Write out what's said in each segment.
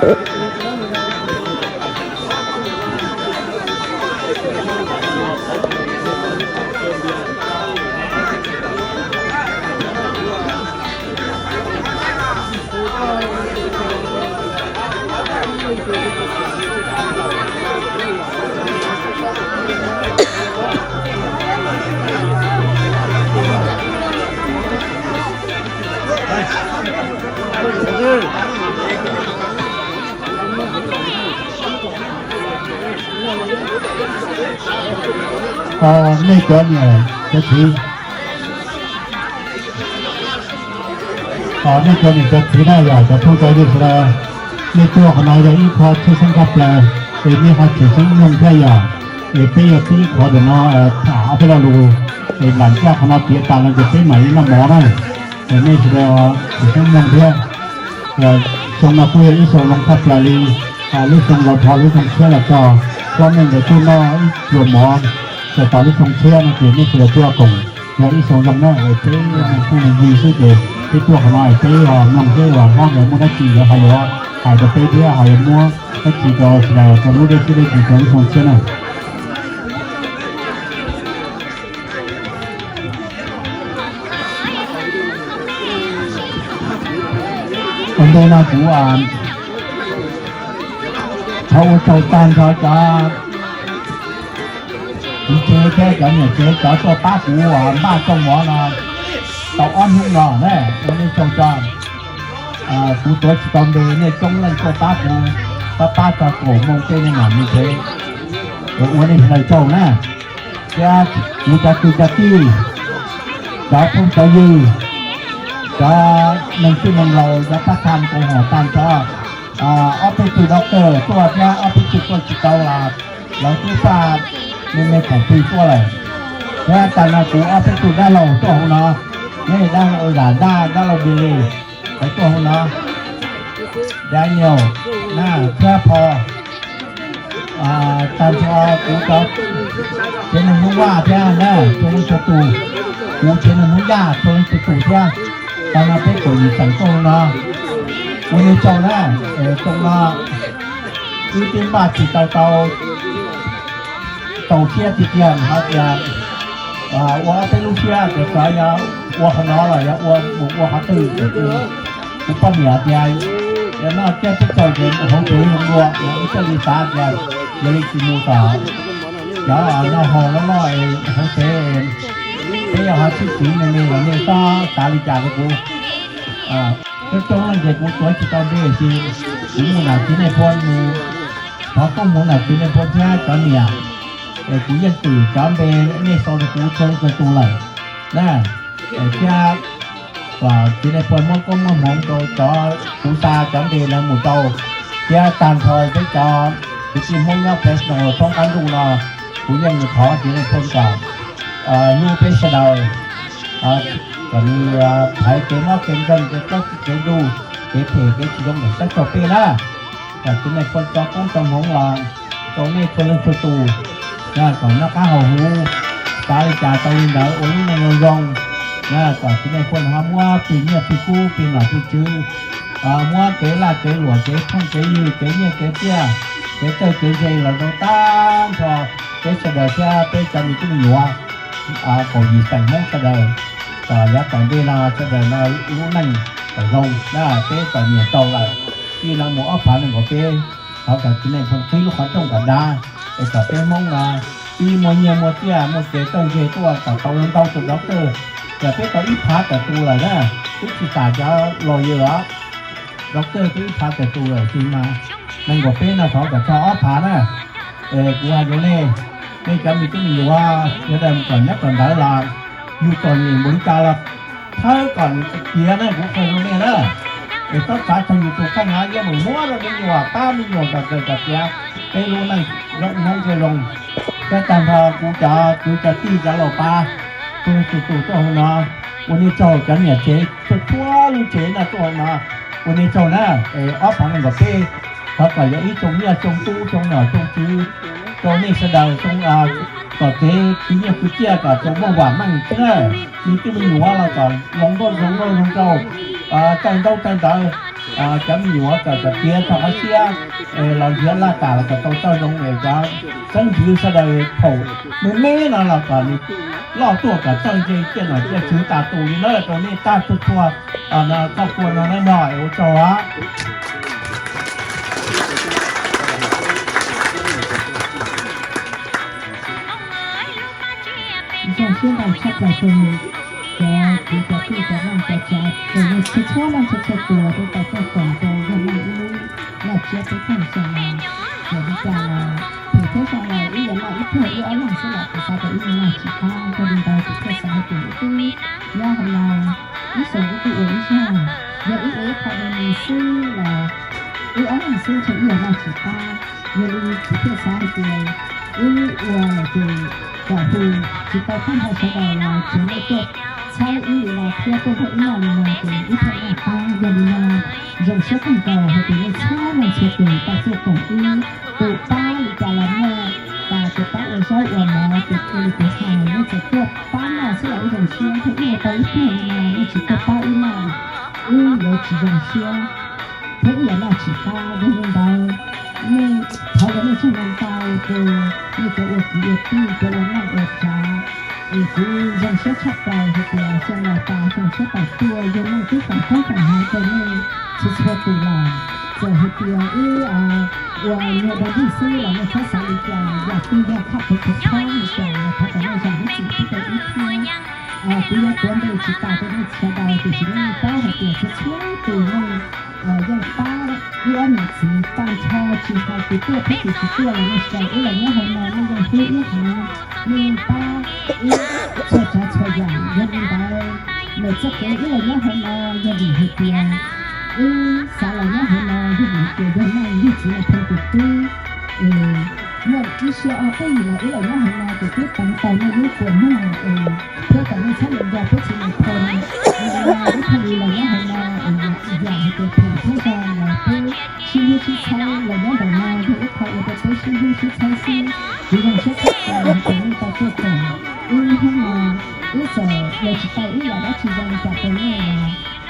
Nej cov niam cov txiv, nej cov niam cov txiv na, yog cov phooj cov ywg sawv daws, nej tuaj qhov no yog ib qho tshwj xeeb tshaj plaws, es nej ho tshwj xeeb mloog thiab yog, es peb yog tib qhov ntawm no tham ob peb lo lus, es nram ncaj qhov no tiav tas no ces peb mam li noj mov na. Es nej sawv daws tshwj xeeb mloog thiab. Xyoo no kuj yog ib xyoo zoo tshaj plaws li, lub xyoo los dhau lub xyoo tshiab los txog, tsob neeg ntawd kuj noj ib pluas mov, txawm tau lub xyoo tshiab no ces nej sawv daws tuaj koom yog ib xyoo zoo na, es peb phooj ywg xwb ces peb tuaj qhov no es peb mloog seb uas hlob ntawd muaj dab tsi yuav hais, yuav hais rau peb thiab ho yuav muab dab tsi rau sawv daws rau lub dej siab dej ntsws rau lub xyoo tshiab na. Ua ntej no kuv thov ua tsaug tag nrho cov tsev thiab cov niam tsev cov tuaj pab kuv npaj rooj mov no tau ob hnub no na, ua nej tsaug tso. Kuv tuav tsis tau npe, nej coob leej tuaj pab kuv, pab pab txog kaum moos tej nej mam mus tsev. Ua nej sawv daws tsaug na. Thiab kuv cov kwv cov tij, cov phooj cov ywg, cov neeg txwj neeg laus, cov pab tham koom haum tag nrho, ob peb tug doctor tuaj thiab ob peb tug tuaj tsis tau los lawv twb xa me me khoom plig tuaj lawm. Thiab tas no kuv ob peb tug dab laug tuaj hauv no, nej dab laug Zam Daj, dab laug Billy, lawv tuaj hauv no, Daniel, na, thiab Pho, tag nrho kuv cov tsev neeg Hmoob Vaj thiab na, txhua leej txhua tus, kuv tsev neeg Hmoob Yaj txhua leej txhua tus thiab. Tas no peb kaum yim xeem tuaj hauv no, ua nej tsaug na. Xyoo no wb twb npaj tsis tau tau txaus siab tiag tiag hais tias ua ob peb lub siab ces xyov yog ua qhov no los yog ua mus ua qhov twg. Kuv poj niam tias yog noj tsiab pub tsaug ces hauv tsev zoo dua, ib txhia li xav tias yog li tsis mus tom cov noj haus loj loj hauv tsev, peb yog ho sib txiv me me los nej txhob xav li cas rau kuv. Coob coob leej ces kuv tuav tsis tau npe tias kuv mus nram txiv Nais Phoo mus, thov koob hmoov nram txiv Nais Phoo thiab cov niam, es kuv yeej twm cov npe nej sau rau kuv txhua leej txhua tus lawm na. Thiab kom txiv Nais Phoo muab koob muab hmoov rau cov kuv xa cov npe lawv mus rau, thiab tag nrho peb cov kwv tij Hmoob nyob Fresno thoob qab ntuj no, kuv yeej thov txiv Nais Phoo kom hlub peb sawv daws, kom nws thaiv kev mob kev nkeeg, kev plaub kev ntug, kev phem kev tsis zoo ntawm sab tog peb na. Kom txiv Nais Phoo tso koob tso hmoov los rau nej txhua leej txhua tus, kom noj qab haus huv, xav li cas tau li ntawd, ua lub neej zoo zoo, kom txiv Nais Phoo ho muab plig nyiaj plig kub plig nom plig tswv, muab kev laj kev luam kev phooj kev ywg kev nyiaj kev txiaj kev txawj kev ntse los rau tag nrho peb sawv daws thiab peb cov me tub me nyuam kaum yim xeem Hmoob sawv daws, kom yav tom ntej no sawv daws no lub neej kom zoo na, peb kom nyiam tau lawm. Txij no mus ob phav nees nkaum peb, thov kom txiv Nais Phoo qhib lub qhov rooj kom dav, es kom peb Hmoob no pib muaj nyiaj muaj txiaj muaj kev txawj ntse tuaj kom tau ntau tus doctor, kom peb tau ib phav tawm tus lawm na. Twb tsis tas cov lawyer os, doctor twb ib phav tawm tus lawm sis mas nees nkaum peb no thov kom txog ob phav na. Kuv hais rau nej, nej cov me tub me nyuam sawv daws mus kom nyob tom ntawd los yug txom nyem npaum li cas los thawb kom tiav na, kuv qhia rau nej na. Es txhob xav txog yus tus kheej na, yeej meem muab rau me nyuam, pab me nyuam kom kawm kom tiav, peb lub neej zoo Hmoob thiaj zoo. Thiab tag nrho kuv cov kwv cov tij cov laus pab txhua leej txhua tus tuaj hauv no, ua nej tsaug, cov niam tsev txhua txhua lub tsev no tuaj hauv no, ua nej tsaug na. Es ob phav nees nkaum peb, thov kom yog ib xyoo nyiaj xyoo kub xyoo nom xyoo tswv rau nej sawv daws, kom kev khwv nyiaj khwv txiaj kom tau muaj vam meej xwb na. Me tub me nyuam los kom zoo nkauj zoo nkauj zoo nraug, txawj ntaub txawj ntawv, cov me nyuam kom cov tiav txog qab siab los nrhiav laj kam los kom tau txoj zoo es cov xeeb ntxwv sawv daws thaum me me no los kom nws loj tuaj kom txawj ntse ciaj nom ciaj tswv tas tus li na rau nej tag txhua txhua koj kua no nawb mog, ua tsaug os. Zoo siab ntau tshaj plaws rau cov kwv cov tij cov neej cov tsav uas nej txhua txhua leej txhua txhua tus uas tau tuaj koom rau yawg Meej ib lub laj tsiab peb caug xyoo no. Txawm li cas los phem thiab zoo los wb yuav noj ib pluag ib ob leeg xwb los kuv xav tias wb yuav noj tsis qab, yog li ntawd kuv thiaj xav hais tias wb twb nyob hauv no ib xyoos wb twb ua ib zaug, yog wb ua ib qho me me xwb los wb ob leeg xwb ntshe wb yuav noj tsis qab. Yog li kuv thiaj xav hais tias wb ua lawm ces kom hu tsis tau tag nrho sawv daws los tsuav nej tuaj txhawb wb li no thiab tuaj nrog wb noj li no ces wb thiaj noj qab. Yog li no zoo siab kawg nkaus hais tias nej txhua leej txhua tus tau tuaj koom wb. Tus pab li cas los muaj, tas tus pab ua zaub ua mov tus ua li kuv hais, nej txawm tuaj pab noj xwb los wb zoo siab thiab, wb ua tau ib pluag li no nej tsis tuaj pab wb noj, wb yuav tsis zoo siab thiab wb yuav noj tsis qab. Yog li ntawd, nej thov kom nej tsaug ntau ntau rau nej cov ua kwv ua tij, cov ua neej ua tsav, es kuv zoo siab tshaj plaws hais tias xyoo no tas xyoo tshiab tas tuaj yog nej twb foom koob foom hmoov rau nej txhua txhua tus lawm. Txawm hais tias wb ua nyuag dog dig xwb los nej txhob xav li cas, yam twg yog khaj khuv khuv thob li cas los thov kom nej zam lub txim pub rau wb thiab. Kuv yuav tuav npe tsis tas rau nej sawv daws tiam sis nej yeej paub hais tias txhua txhua tus nej yeej pab wb ob niam txiv tag nrho, tsis hais tus tuaj thiab tus tsis tuaj los nej sawv daws wb los nyob hauv no nej yeej hlub wb heev, nej yeej pab wb txhua tsav txhua yam. Yog li ntawd, lawm txoj kev wb los nyob hauv no yog vim hais tias wb xav los nyob hauv no yog vim hais tias yog nej yug txiv los pheej tus tub es muaj ib siab ob peb yim los wb los nyob hauv no ces twb teev tau nej lub kua muag es thiab kom nej txhob los nco peb txiv los pheej. Yog li no wb thiaj li los nyob hauv no es yam hais tias phem thiab zoo los peb sib hlub sib txhawb los nyob ntawm no yog ib qho ua rau peb sib hlub sib txhawb xwb. Kuv zoo siab tshaj plaws hais tias nej tau tuaj koom wb hnub no, wb txawm ua tsis tau ib yam dab tsi zoo li cas rau nej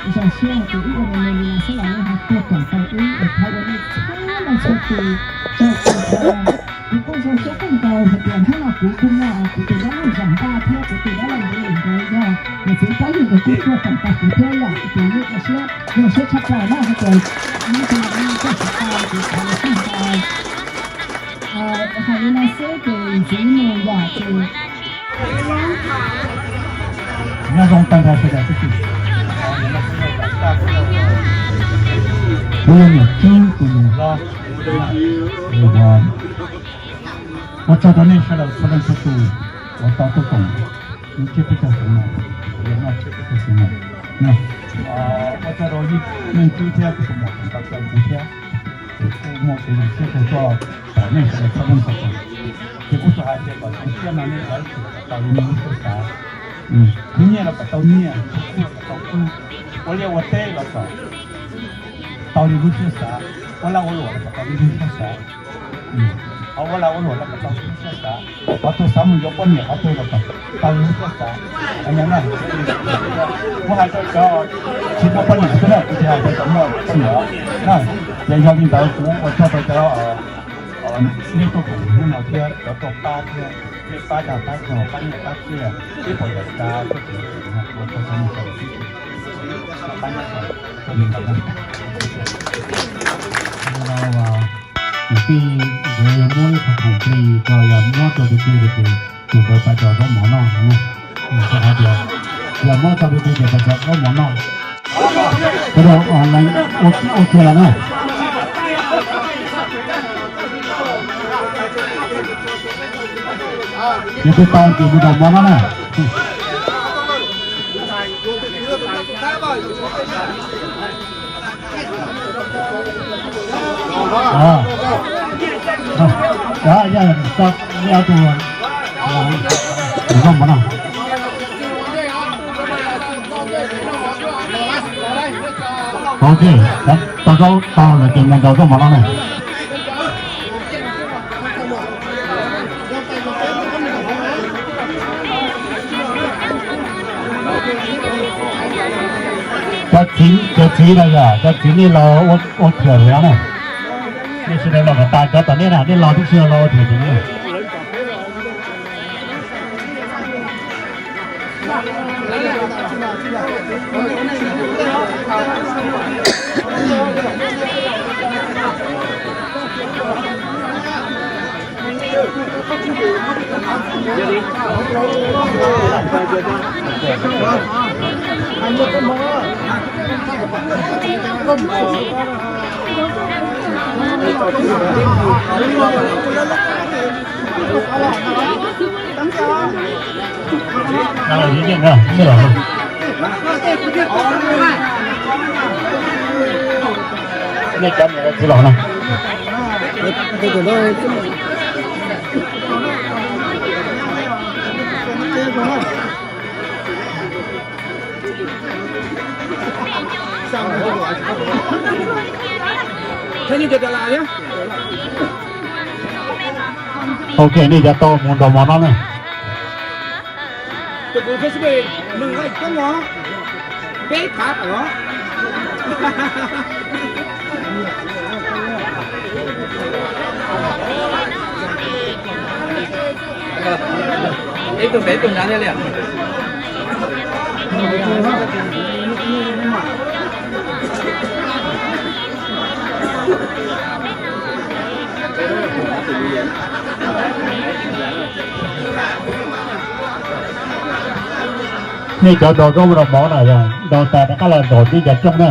los zoo siab hais tias wb ua me me li no xwb los nej ho tuaj koom tau wb es thov ua nej txhua leej txhua tus tsaug kawg nkaus. Kuv kuj zoo siab kawg nkaus hais tias hnub no kuv kuj muaj kuv tus dab laug Zam Npaj thiab kuv tus dab laug Npis Lis nkawd yog niam txiv pab yug nkawd kuj tuaj koom tau kuv thiab yom, ces yeej ua siab zoo siab tshaj plaws na hais tias hnub no nej tuaj tsis tau ces thov ua tsaug ntau. Hais li no xwb ces ntxiv mus yom ces nyob zoo tag nrho sawv daws xwb. Kuv yog niam tswb tus niam hlob, ua tsaug rau nej sawv daws txhua leej txhua tus uas tau tuaj koom tsiab peb caug xyoo no, noj tsiab peb caug xyoo no. Ua tsaug rau nej tswb thiab tus muam tau caw kuv thiab, ces kuj muaj kev zoo siab kawg txog tom nej sawv daws txhua leej txhua tus. Ces kuj tsuas hais tias kom zoo siab no nej sawv daws tau li nej lub siab xav. Khwv nyiaj los kom tau nyiaj, khwv kub los kom tau kub, ua liaj ua teb los kom tau li lub siab xav, ua lag ua luam los kom tau li lub siab xav. Qhov ua lag ua luam los kom tau li lub siab xav, qhov tus xav mus yuav poj niam qhov twg los kom tau li lub siab xav. Muab hais rau cov tsis muaj poj niam xwb na, kuv tsis hais rau cov muaj poj niam na. Ces yog li ntawd kuv ua tsaug rau cov nej tuaj koom hnub no thiab cov tuaj pab thiab, nej pab dag pab zog pab nyiaj pab txiaj, ib puas yam tsav tuaj txhua tus no ua tsaug rau nej sawv daws tib si. Pab nyob zoo, ua li ntawd na. Tus tij nkawd yog muab ib qho khoom plig rau, yog muab rau tus tij ces tus nkawd pais rau zaub mov noj no. Rau qhov tias yog muab rau tus tij ces pais rau zaub mov noj. Sawv daws ua kiag los na. Yog tus tau ces mus rau mov noj na. Ok, tau zaub tau lawm ces mus ntaus zaub mov no na. Cov txiv, cov txiv no yog cov txiv nej los ua, ua thawj li na. Nej sawv daws los kom tas cov tom nej na, nej los tib si los ua thawj li na. Nej cov niam txiv los no. Ok, nej cov tau mus nrog mov no na. Nej cov nrog zaub nrog mov na yog nrog tas rov qab los zaum nej cov rooj na.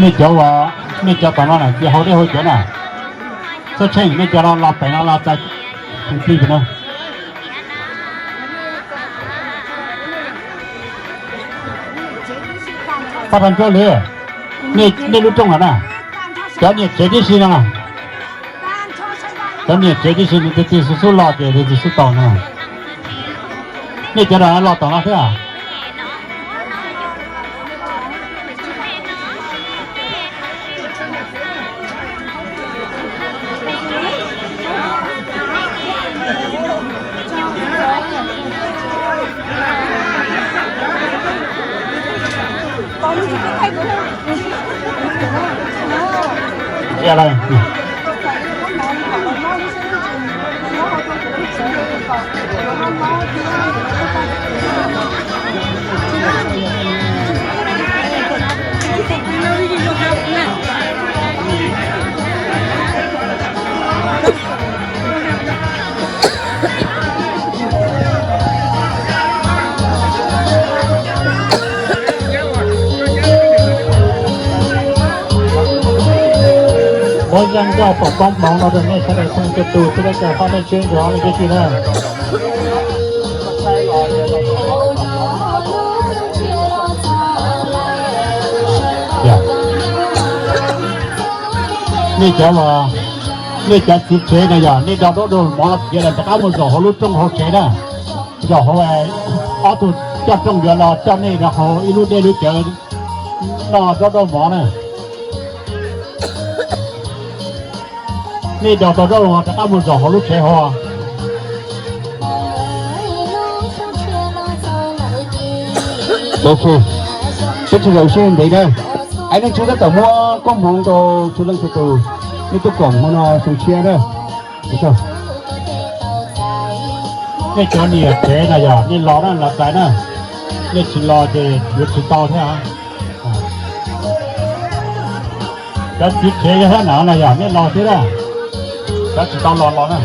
Nej cov uas, nej cov tom no na ces hauv dej hauv cawv na, txhob tsheej, nej cov no los pem no los txais tus tij pem no. Pab Thaj Ntsab li, nej lub rooj no na, cov niam tsev tib si no, cov niam tsev tib si no, tus twg xub xub los ces tus twg xub tau no. Nej cov no los tom no thiab. Muab yeej coj pom poob hmoov no rau nej sawv daws txhua tus thiab, cov pab nej tsev nrog nej cov tij na. Nej cov, nej cov txiv tsev na yog nej nrog zaub nrog mov ces los rov qab mus zaum hauv lub rooj hauv tsev na. Zaum hauv, ob tug coj rooj yuav los coj nej rau hauv ib lub dej lub cawv noj zaub noj mov na. Nej nrog tau zaub los rov qab mus zaum hauv lub tsev hauv. Peb tsis zaum sib ntev na. Ais neeg tswv tab tom muab koob hmoov rau txhua leej txhua tus, nej tuaj koom hmo no xyoo tshiab na. Nej cov niam tsev na yog nej los na los txais na, nej tsis los ces yuav tsis tau thiab. Cov txiv tsev yog hab na no yog nej los thiab na, cov tsis tau los los na.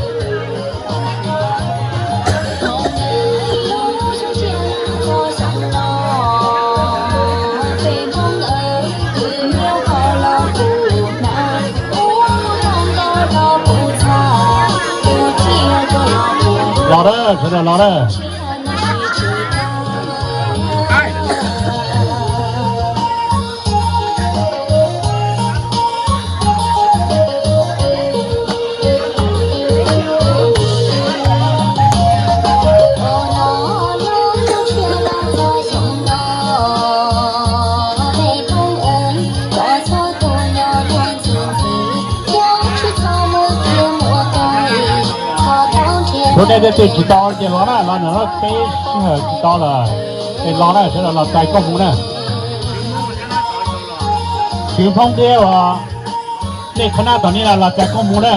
Los na, sawv daws los na. Nej tej twg tsis tau ces los na, los nram no peb sij hawm tsis tau lawm, es los na, sawv daws los txais koob hmoov na. Tswv Nphoob thiab uas nej qhab nab tom nej los txais koob hmoov na,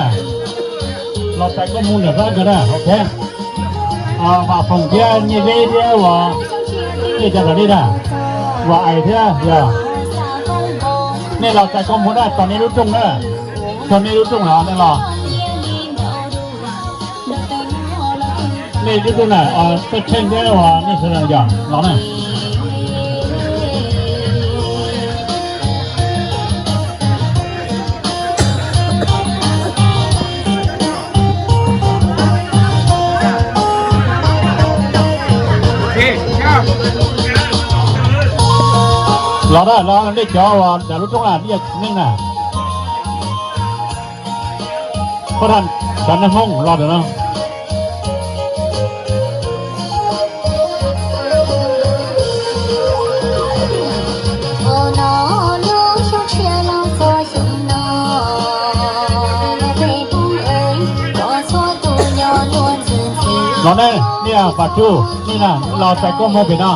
los txais koob hmoov nram sab kawg na, ok. Vam Foom thiab Nyiaj Zeb thiab uas nej cov tom nej na, Vam Ais thiab yog nej los txais koob hmoov na, txog nej lub rooj na, txog nej lub rooj na nej los. Nej lub rooj na, Paj Tsheej thiab uas nej sawv daws yog los na. Los na, los nej cov uas nram lub rooj na, nej yog txiv neej na. Pab thaj cov neeg Hmoob los ntawm no. Los nej, nej Vam Tsuj, nej na, los txais koob hmoov pem no.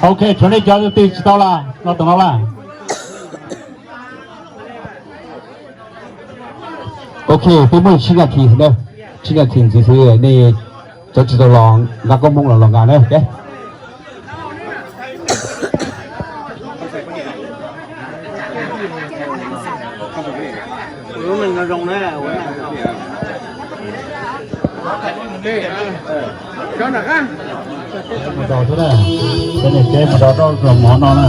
Ok, tshuav nej cov twg tsis tau los, los tom no lawm. Ok, peb muaj tsib nas this, tsib nas this ntxiv xwb, nej cov tsis tau los nqa koob hmoov los los nqa na. Mus dos xwb na, cov niam tsev mus dos rau los mov no na.